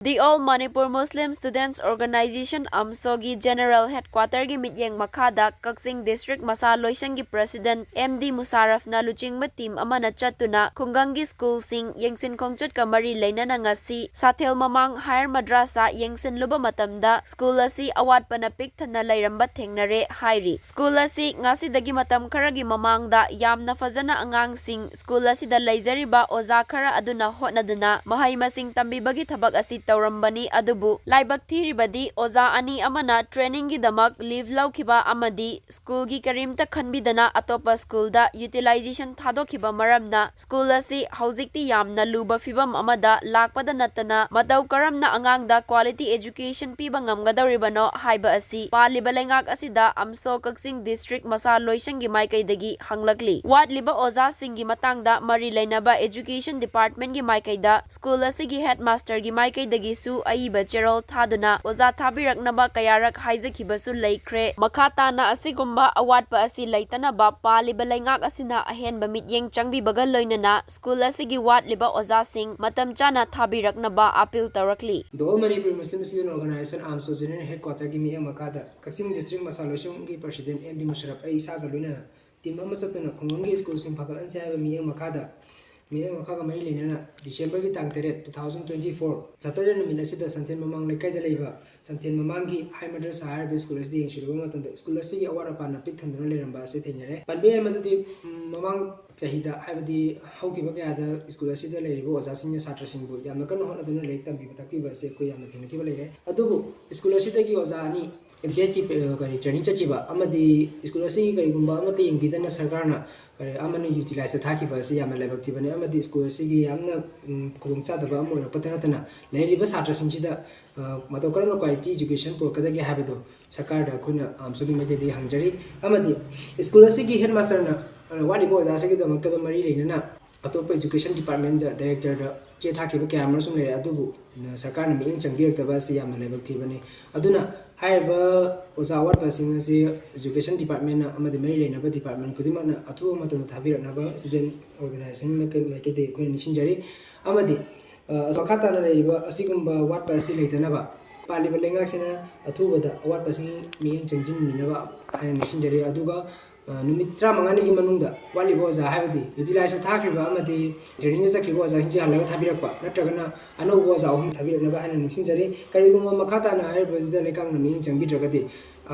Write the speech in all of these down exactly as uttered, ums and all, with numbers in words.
The All Manipur Muslim Students Organization, AMSOꯒꯤ General Headquarterꯒꯤ ꯃꯤꯠꯌꯦꯡ ꯃꯈꯥꯗ ꯀꯛꯆꯤꯡ District ꯃꯁꯥ ꯂꯣꯏꯁꯪꯒꯤ President M D ꯃꯨꯁꯥꯔꯐꯅ ꯂꯨꯆꯤꯡꯕ team ꯑꯃꯅ ꯆꯠꯇꯨꯅ ꯈꯨꯡꯒꯪꯒꯤ schoolꯁꯤꯡ ꯌꯦꯡꯁꯤꯟ ꯈꯣꯡꯆꯠꯀ ꯃꯔꯤ ꯂꯩꯅꯅ ꯉꯁꯤ ꯁꯥꯊꯦꯜ ꯃꯃꯥꯡ higher madrasa ꯌꯦꯡꯁꯤꯜꯂꯨꯕ ꯃꯇꯝꯗ school ꯑꯁꯤ ꯑꯋꯥꯠꯄꯅ ꯄꯤꯛ ꯊꯟꯅ ꯂꯩꯔꯝꯕ ꯊꯦꯡꯅꯔꯦ ꯍꯥꯏꯔꯤ꯫ School ꯑꯁꯤ ꯉꯁꯤꯗꯒꯤ ꯃꯇꯝ ꯈꯔꯒꯤ ꯃꯃꯥꯡꯗ ꯌꯥꯝꯅ ꯐꯖꯅ ꯑꯉꯥꯡꯁꯤꯡ school ꯑꯁꯤꯗ ꯂꯩꯖꯔꯤꯕ ꯑꯣꯖꯥ ꯈꯔ ꯑꯗꯨꯅ ꯍꯣꯠꯅꯗꯨꯅ ꯃꯍꯩ ꯃꯁꯤꯡ ꯇꯝꯕꯤꯕꯒꯤ ꯊꯕꯛ ꯑꯁꯤ ꯇꯧꯔꯝꯕꯅꯤ, ꯑꯗꯨꯕꯨ ꯂꯥꯏꯕꯛ ꯊꯤꯔꯤꯕꯗꯤ ꯑꯣꯖꯥ ꯑꯅꯤ ꯑꯃꯅ trainingꯒꯤꯗꯃꯛ leave ꯂꯧꯈꯤꯕ ꯑꯃꯗꯤ schoolꯒꯤ ꯀꯔꯤꯝꯇ ꯈꯟꯕꯤꯗꯅ ꯑꯇꯣꯞꯄ schoolꯗ utilization ꯊꯥꯗꯣꯛꯈꯤꯕ ꯃꯔꯝꯅ school ꯑꯁꯤ ꯍꯧꯖꯤꯛꯇꯤ ꯌꯥꯝꯅ ꯂꯨꯕ ꯐꯤꯕꯝ ꯑꯃꯗ ꯂꯥꯛꯄꯗ ꯅꯠꯇꯅ ꯃꯇꯧ ꯀꯔꯝꯅ ꯑꯉꯥꯡꯗ quality education ꯄꯤꯕ ꯉꯝꯒꯗꯧꯔꯤꯕꯅꯣ ꯍꯥꯏꯕ ꯑꯁꯤ ꯄꯥꯜꯂꯤꯕ ꯂꯩꯉꯥꯛ ꯑꯁꯤꯗ AMSO ꯀꯛꯆꯤꯡ District ꯃꯁꯥ ꯂꯣꯏꯁꯪꯒꯤ ꯃꯥꯏꯀꯩꯗꯒꯤ ꯍꯪꯂꯛꯂꯤ꯫ ꯋꯥꯠꯂꯤꯕ ꯑꯣꯖꯥꯁꯤꯡꯒꯤ ꯃꯇꯥꯡꯗ ꯃꯔꯤ ꯂꯩꯅꯕ Education Departmentꯒꯤ ꯃꯥꯏꯀꯩꯗ school ꯑꯁꯤꯒꯤ headmasterꯒꯤ ꯃꯥꯏꯀꯩꯗꯒꯤꯁꯨ ꯑꯏꯕ ꯆꯦꯔꯣꯜ ꯊꯥꯗꯨꯅ ꯑꯣꯖꯥ ꯊꯥꯕꯤꯔꯛꯅꯕ ꯀꯌꯥꯔꯛ ꯍꯥꯏꯖꯈꯤꯕꯁꯨ ꯂꯩꯈ꯭ꯔꯦ꯫ ꯃꯈꯥ ꯇꯥꯅ ꯑꯁꯤꯒꯨꯝꯕ ꯑꯋꯥꯠꯄ ꯑꯁꯤ ꯂꯩꯇꯅꯕ ꯄꯥꯜꯂꯤꯕ ꯂꯩꯉꯥꯛ ꯑꯁꯤꯅ ꯑꯍꯦꯟꯕ ꯃꯤꯠꯌꯦꯡ ꯆꯪꯕꯤꯕꯒ ꯂꯣꯏꯅꯅ school ꯑꯁꯤꯒꯤ ꯋꯥꯠꯂꯤꯕ ꯑꯣꯖꯥꯁꯤꯡ ꯃꯇꯝ ꯆꯥꯅ ꯊꯥꯕꯤꯔꯛꯅꯕ appeal ꯇꯧꯔꯛꯂꯤ꯫ The All Manipur Muslim Student Organization, AMSO General Headquarterꯒꯤ ꯃꯤꯠꯌꯦꯡ ꯃꯈꯥꯗ ꯀꯛꯆꯤꯡ District ꯃꯁꯥ ꯂꯣꯏꯁꯪꯒꯤ President M D ꯃꯨꯁꯔꯞ ꯑꯩ ꯏꯁꯥꯒ ꯂꯣꯏꯅꯅ team ꯑꯃ ꯆꯠꯇꯨꯅ ꯈꯨꯡꯒꯪꯒꯤ schoolꯁꯤꯡ ꯐꯒꯠꯍꯟꯁꯤ ꯍꯥꯏꯕ ꯃꯤꯠꯌꯦꯡ ꯃꯈꯥꯗ, ꯃꯤꯠꯌꯦꯡ ꯃꯈꯥꯒ ꯃꯔꯤ ꯂꯩꯅꯅ Decemberꯒꯤ ꯇꯥꯡ ꯇꯔꯦꯠ, two thousand twenty-four, Saturday ꯅꯨꯃꯤꯠ ꯑꯁꯤꯗ ꯁꯟꯊꯦꯟ ꯃꯃꯥꯡ ꯂꯩꯀꯥꯏꯗ ꯂꯩꯕ ꯁꯟꯊꯦꯟ ꯃꯃꯥꯡꯒꯤ higher madrasa ꯍꯥꯏꯔꯤꯕ school ꯑꯁꯤꯗ ꯌꯦꯡꯁꯤꯜꯂꯨꯕ ꯃꯇꯝꯗ school ꯑꯁꯤꯒꯤ ꯑꯋꯥꯠ ꯑꯄꯥꯅ ꯄꯤꯛ ꯊꯟꯗꯨꯅ ꯂꯩꯔꯝꯕ ꯑꯁꯤ ꯊꯦꯡꯅꯔꯦ꯫ ꯄꯟꯕ ꯌꯥꯏ ꯃꯗꯨꯗꯤ, ꯎꯝ, ꯃꯃꯥꯡ ꯆꯍꯤꯗ, ꯍꯥꯏꯕꯗꯤ ꯍꯧꯈꯤꯕ ꯀꯌꯥꯗ school ꯑꯁꯤꯗ ꯂꯩꯔꯤꯕ ꯑꯣꯖꯥꯁꯤꯡꯅ ꯁꯥꯇ꯭ꯔꯁꯤꯡꯕꯨ ꯌꯥꯝꯅ ꯀꯟꯅ ꯍꯣꯠꯅꯗꯨꯅ ꯂꯥꯏꯔꯤꯛ ꯇꯝꯕꯤꯕ ꯇꯥꯛꯄꯤꯕ ꯑꯁꯤ ꯑꯩꯈꯣꯏ ꯌꯥꯝꯅ ꯊꯦꯡꯅꯈꯤꯕ ꯂꯩꯔꯦ꯫ ꯑꯗꯨꯕꯨ school ꯑꯁꯤꯗꯒꯤ ꯑꯣꯖꯥ ꯑꯅꯤ ꯕꯦꯠꯀꯤ, ꯑ, ꯀꯔꯤ, training ꯆꯠꯈꯤꯕ ꯑꯃꯗꯤ school ꯑꯁꯤꯒꯤ ꯀꯔꯤꯒꯨꯝꯕ ꯑꯃꯠꯇ ꯌꯦꯡꯕꯤꯗꯅ ꯁꯔꯀꯥꯔꯅ ꯀꯔꯤ, ꯑꯃꯅ utilizeꯇ ꯊꯥꯈꯤꯕ ꯑꯁꯤ ꯌꯥꯝꯅ ꯂꯥꯏꯕꯛ ꯊꯤꯕꯅꯤ꯫ ꯑꯃꯗꯤ school ꯑꯁꯤꯒꯤ ꯌꯥꯝꯅ, ꯎꯝ, ꯈꯨꯗꯣꯡꯆꯥꯗꯕ ꯑꯃ ꯑꯣꯏꯔꯛꯄꯇ ꯅꯠꯇꯅ ꯂꯩꯔꯤꯕ ꯁꯥꯇ꯭ꯔꯁꯤꯡꯁꯤꯗ, ꯑ, ꯃꯇꯧ ꯀꯔꯝꯅ quality education ꯄꯨꯔꯛꯀꯗꯒꯦ ꯍꯥꯏꯕꯗꯨ ꯁꯔꯀꯥꯔꯗ ꯑꯩꯈꯣꯏꯅ, ꯑ, ꯑꯁꯨꯛꯀꯤ ꯃꯥꯏꯀꯩꯗꯒꯤ ꯍꯪꯖꯔꯤ꯫ ꯑꯃꯗꯤ school ꯑꯁꯤꯒꯤ headmasterꯅ, ꯑ, ꯋꯥꯠꯂꯤꯕ ꯑꯣꯖꯥꯁꯤꯡꯒꯤꯗꯃꯛꯇ ꯃꯔꯤ ꯂꯩꯅꯅ ꯑꯇꯣꯞꯄ Education Departmentꯗ directorꯗ ꯆꯦ ꯊꯥꯈꯤꯕ ꯀꯌꯥ ꯑꯃꯁꯨ ꯂꯩꯔꯦ, ꯑꯗꯨꯕꯨ, ꯑ, ꯁꯔꯀꯥꯔꯅ ꯃꯤꯠꯌꯦꯡ ꯆꯪꯕꯤꯔꯛꯇꯕ ꯑꯁꯤ ꯌꯥꯝꯅ ꯂꯥꯏꯕꯛ ꯊꯤꯕꯅꯤ꯫ ꯑꯗꯨꯅ ꯍꯥꯏꯔꯤꯕ ꯑꯣꯖꯥ ꯑꯋꯥꯠꯄꯁꯤꯡ ꯑꯁꯤ Education Departmentꯅ ꯑꯃꯗꯤ ꯃꯔꯤ ꯂꯩꯅꯕ department ꯈꯨꯗꯤꯡꯃꯛꯅ ꯑꯊꯨꯕ ꯃꯇꯝꯗ ꯊꯥꯕꯤꯔꯛꯅꯕ student organization ꯃꯥꯏꯀꯩ-, ꯃꯥꯏꯀꯩꯗꯒꯤ ꯑꯩꯈꯣꯏꯅ ꯅꯤꯡꯁꯤꯡꯖꯔꯤ꯫ ꯑꯃꯗꯤ, ꯑ, ꯃꯈꯥ ꯇꯥꯅ ꯂꯩꯔꯤꯕ ꯑꯁꯤꯒꯨꯝꯕ ꯋꯥꯠꯄ ꯑꯁꯤ ꯂꯩꯇꯅꯕ ꯄꯥꯜꯂꯤꯕ ꯂꯩꯉꯥꯛꯁꯤꯅ ꯑꯊꯨꯕꯗ ꯑꯋꯥꯠꯄꯁꯤꯡ ꯃꯤꯠꯌꯦꯡ ꯆꯪꯁꯤꯟꯕꯤꯅꯕ ꯍꯥꯏꯅ ꯅꯤꯡꯁꯤꯡꯖꯔꯤ꯫ ꯑꯗꯨꯒ, ꯑ, ꯅꯨꯃꯤꯠ ꯇꯔꯥꯃꯉꯥꯅꯤꯒꯤ ꯃꯅꯨꯡꯗ ꯋꯥꯠꯂꯤꯕ ꯑꯣꯖꯥ, ꯍꯥꯏꯕꯗꯤ ꯌꯨꯇꯤꯂꯥꯏꯖꯇ ꯊꯥꯈ꯭ꯔꯤꯕ ꯑꯃꯗꯤ ꯇ꯭ꯔꯦꯅꯤꯡꯗ ꯆꯠꯈ꯭ꯔꯤꯕ ꯑꯣꯖꯥꯁꯤꯡꯁꯦ ꯍꯜꯂꯒ ꯊꯥꯕꯤꯔꯛꯄ ꯅꯠꯇ꯭ꯔꯒꯅ ꯑꯅꯧꯕ ꯑꯣꯖꯥ ꯑꯍꯨꯝ ꯊꯥꯕꯤꯔꯛꯅꯕ ꯍꯥꯏꯅ ꯅꯤꯡꯁꯤꯡꯖꯔꯤ꯫ ꯀꯔꯤꯒꯨꯝꯕ ꯃꯈꯥ ꯇꯥꯅ ꯍꯥꯏꯔꯤꯕꯁꯤꯗ ꯂꯩꯉꯥꯛꯅ ꯃꯤꯠꯌꯦꯡ ꯆꯪꯕꯤꯗ꯭ꯔꯒꯗꯤ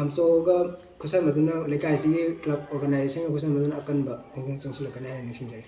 ꯑꯝꯁꯣꯒ ꯈꯨꯠꯁꯝꯅꯗꯨꯅ ꯂꯩꯀꯥꯏꯁꯤꯒꯤ ꯀ꯭ꯂꯕ ꯑꯣꯔꯒꯅꯥꯏꯖꯦꯁꯟꯒ ꯈꯨꯠꯁꯝꯅꯗꯨꯅ ꯑꯀꯟꯕ ꯈꯣꯡꯖꯪ ꯆꯪꯁꯤꯜꯂꯛꯀꯅꯤ ꯍꯥꯏꯅ ꯅꯤꯡꯁꯤꯡꯖꯔꯤ꯫